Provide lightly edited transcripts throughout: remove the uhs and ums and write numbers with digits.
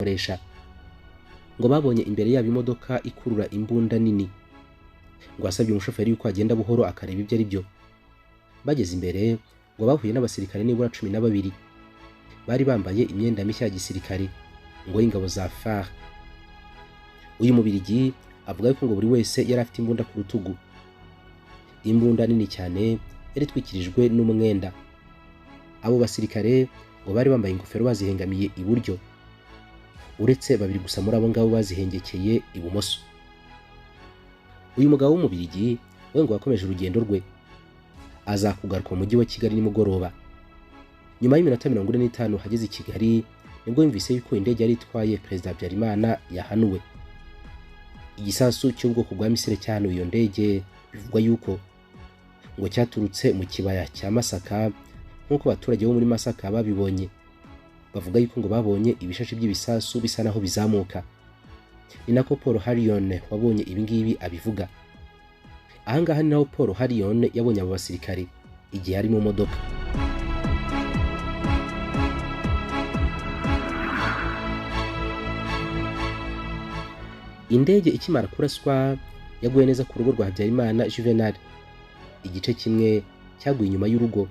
Koresha ngo babonye imbere yabo imodoka ikurura imbunda nini. Ngo asabye umushoferi yuko agenda buhoro akareba ibyo ari byo. Bageze imbere ngo bahuye n'abasirikare nibura 12 bari bambaye imyenda mishya ya gisirikare ngo y'ingabo za FAR. Uyu mubirigi avuga ko ngo buri wese yari afite imbunda ku rutugu, imbunda nini cyane yari itwikirijwe n'umwenda. Abo basirikare ngo bari bambaye ingofero bazihengamiye iburyo, uretse babiri gusa muri abo ngabo bazihengekeye ibumoso. Uyu mugabo w'umubirigi we ngo yakomeje urugendo rwe, aza kugaruka mu mujyi wa Kigali nimugoroba. Nyuma y'iminota 45 hageze i Kigali, nibwo yumvise yuko indege yari itwaye Perezida Habyarimana yahanuwe. Igisasu cy'ubwoko bwa misile cyahanuwe iyo ndege bivugwa yuko ngo cyaturutse mu kibaya cya Masaka, nk'uko abaturage bo muri Masaka babibonye. Bavuga yuko ngo babonye ibishashi by'ibisasu bisa naho bizamuka. Ni nako Paul Harion wabonye ibingibi abivuga. Ahangaha ni naho Paul Harion yabonye abo basirikare igihe ari mu modoka. Indege ikimara kuraswa yaguye neza ku rugo rwa Habyarimana Juvenal. Igice kimwe cyaguye inyuma y'urugo,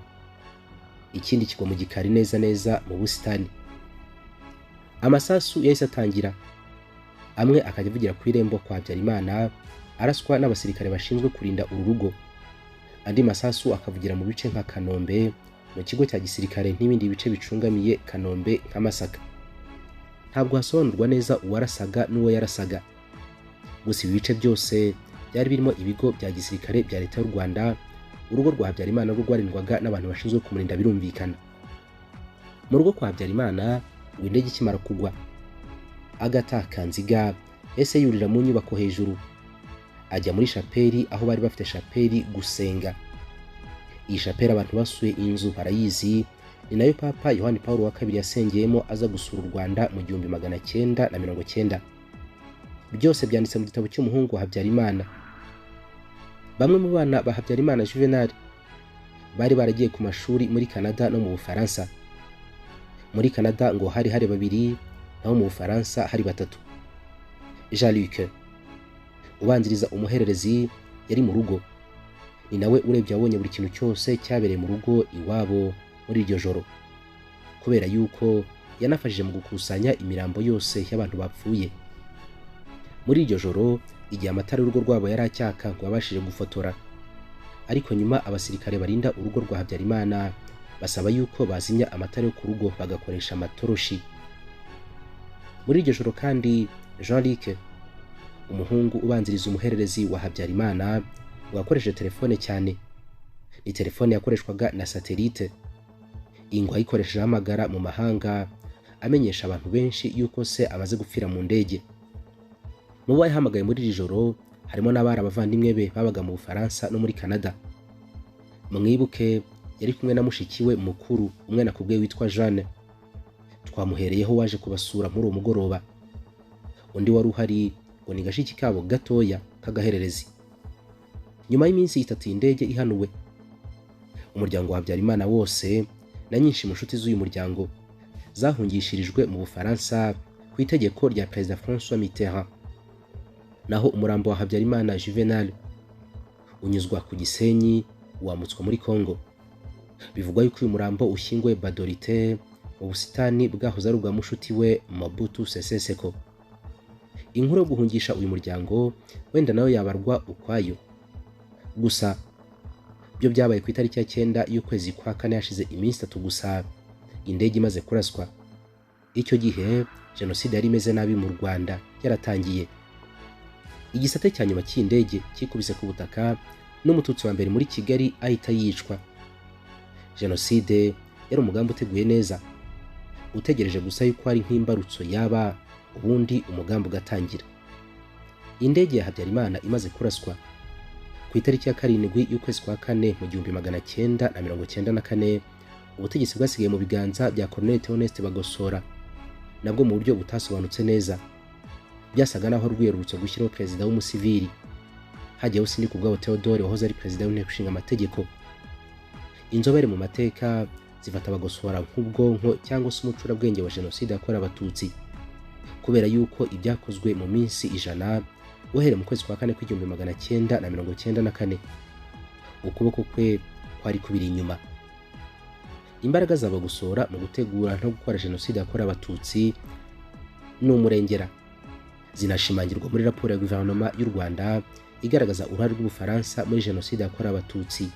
ikindi kigwa mu gikari neza neza mu busitani. Amasasu yahise atangira, amwe akajya avugira ku irembo kwa Habyarimana araswa n'abasirikare bashinzwe kurinda uru rugo, andi masasu akavugira mu bice nka Kanombe, mu kigo cya gisirikare n'ibindi bice bicungamiye Kanombe nka Masaka. Ntabwo hasobanurwa neza uwarasaga n'uwo yarasaga, gusa ibi bice byose byari birimo ibigo bya gisirikare bya leta y'u Rwanda. Urugo rwa Habyarimana rwo rwarindwaga n'abantu bashinzwe kumurinda birumvikana. Mu rugo kwa Habyarimana ngo indege ikimara kugwa, Agatha Kanziga yahise yurira mu nyubako hejuru, ajya muri shapeli aho bari bafite shapeli gusenga. Iyi shapeli abantu basuye inzu barayizi, ni nayo Papa Yohani Paulo wa kabiri yasengeyemo aza gusura u Rwanda mu 1990. Byose byanditse mu gitabo cy'umuhungu wa Habyarimana. Bamwe mu bana ba Habyarimana Juvenal bari baragiye ku mashuri muri Canada no mu Bufaransa. Muri Canada ngo hari babiri, naho mu Bufaransa hari 3. Jean-Luc ubanziriza umuhererezi yari mu rugo, ni nawe urebye wabonye buri kintu cyose cyabereye mu rugo iwabo muri iryo joro, kubera yuko yanafashije mu gukusanya imirambo yose y'abantu bapfuye. Muri iryo joro igihe amatara y'urugo rwabo yari acyaka ngo babashije gufotora, ariko nyuma abasirikare barinda urugo rwa Habyarimana basaba yuko bazimya amatara yo ku rugo bagakoresha amatoroshi. Muri iryo joro kandi Jean-Luc, umuhungu ubanziriza umuhererezi wa Habyarimana, ngo yakoresheje telefone cyane. Ni telefone yakoreshwaga na satellite. Ingwa ayikoresheje ahamagara mu mahanga amenyesha abantu benshi yuko se amaze gupfira mu ndege. Mu bo yahamagaye muri iri joro harimo n'abari abavandimwe be babaga mu Bufaransa no muri Canada. Mwibuke yari kumwe na mushiki we mukuru umwe nakubwiye witwa Jeanne. Twamuhereyeho waje kubasura muri uwo mugoroba. Undi wari uhari ngo ni gashiki kabo gatoya k'agahererezi. Nyuma y'iminsi 3 indege ihanuwe, umuryango wa Habyarimana wose na nyinshi mu nshuti z'uyu muryango zahungishirijwe mu Bufaransa ku itegeko rya Perezida François Mitterrand. Naho umurambo wa Habyarimana Juvenal unyuzwa ku Gisenyi wamutswa muri Congo. Bivugwa yuko uyu murambo ushyinguwe Badorite mu busitani bwahoze ari ubwa mushuti we Mobutu Sese Seko. Inkuru yo guhungisha uyu muryango wenda nayo yabarwa ukwayo, gusa byo byabaye ku itariki ya 9 y'ukwezi kwa 4 hashize iminsi 3 gusa indege imaze kuraswa. Icyo gihe jenoside yari imeze nabi mu Rwanda yaratangiye. Igisate cya nyuma cy'indege kikubise ku butaka n'umututsi wa mbere muri Kigali ahita yicwa. Jenoside yari umugambi uteguye neza, utegereje gusa yuko ari nk'imbarutso yaba, ubundi umugambi ugatangira. Indege ya Habyarimana imaze kuraswa ku itariki ya 7 y'ukwezi kwa 4 mu 1994, ubutegetsi bwasigaye mu biganza bya Colonel Theoneste Bagosora, nabwo mu buryo butasobanutse neza. Byasaga naho rwiyerurutse gushyiraho perezida w'umusivili. Hagiyeho Sindikubwabo Theodore wahoze ari perezida w'inteko ishinga amategeko. Inzobere mu mateka zifata Bagosora nk'ubwonko cyangwa se umucurabwenge wa jenoside yakorewe Abatutsi. Kubera yuko ibyakozwe mu minsi 100 uhereye mu kwezi kwa kane kwa 1994, ukuboko kwe kwari kubiri inyuma. Imbaraga za Bagosora mu gutegura no gukora jenoside yakorewe Abatutsi ni umurengera, zinashimangirwa muri raporo ya guverinoma y'u Rwanda igaragaza uruhare rw'Ubufaransa muri jenoside yakorewe Abatutsi.